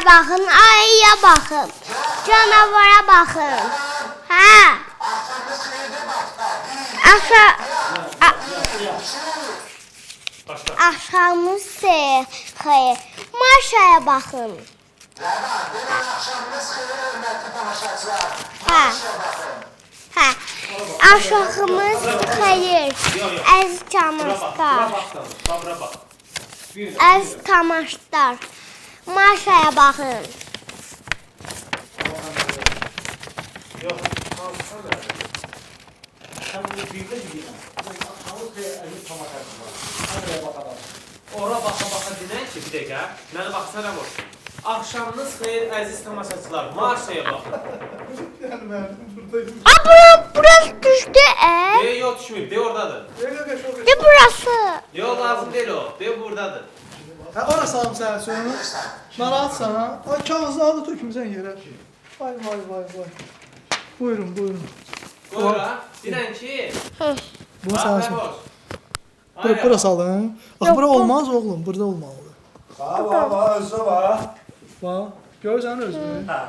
Maşaya baxın, ayıya baxın, canavara baxın. Hə. Axşamınız xeyir. Maşaya baxın. Hə. Hə. Axşamınız xeyir. Əziz tamaşaçılar. Əziz tamaşaçılar. Maşaya baxın. Yox, sən bunu bir də deyirsən. Axşamınız xeyir, əziz tamaşaçılar. Oraya baxalım. Ora baxa-baxa dinən ki, bir dəqiqə, mənə baxsana boş. Axşamınız xeyir, əziz tamaşaçılar. Maşaya baxın. Yəni müəllim buradayım. A, burası düşdü, De, yox, düşməyib, de oradadır. De burası. Yox, lazım deyil o, de buradadır. Hə, ora salım sənin üçün. Narahatsan ha? Ay, kağızları da tökmüsən yerə. Vay, vay, vay, vay. Buyurun, buyurun. Qoy ora, dinən ki... Bunu sənin üçün. Bura salın. Bax, bura olmaz oğlum, burada olmalıdır. Bax, bax, bax, özünə bax. Bax, görürsən özünü. Hə.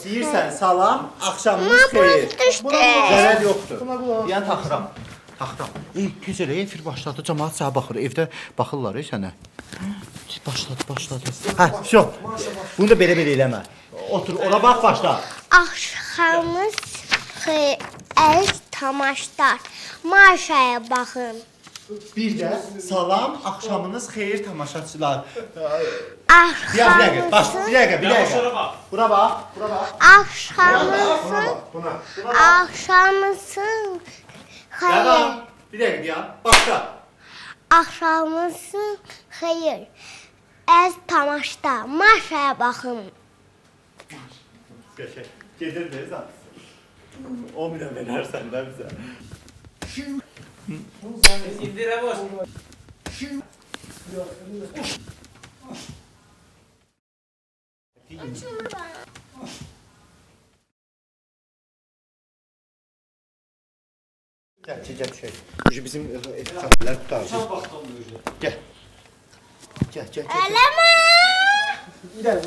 Deyirsən salam, axşamınız xeyir. Zərər yoxdur. Yəni taxıram. Taxıram. Ey, tez elə, efir başladı, camaat sənə baxır, evdə baxırlar sənə. Başladı, başladı. Hə, vəsyo. Bunu da belə-belə eləmə. Otur, ora bax, başla. Axşamınız xeyir, əziz tamaşaçılar. Maşaya baxın. Bir də salam, axşamınız xeyir tamaşaçılar. Bir dəqiqə, baş, bir dəqiqə, bir dəqiqə. Bura bax, bura bax. Axşamınızın xeyir. Bir dəqiqə, ya. Başla. Axşamınızın xeyir. Əziz tamaşaçılar, maşaya baxın. Qəşəng. Gedir deyirsən. 10 milyon verərsən də bizə. İndi Rəvoş. Gəl, gəl, düşək. Bizim efirlər qutardı. Gəl. Gəl, gəl, gəl. Eləmə! Gidelim.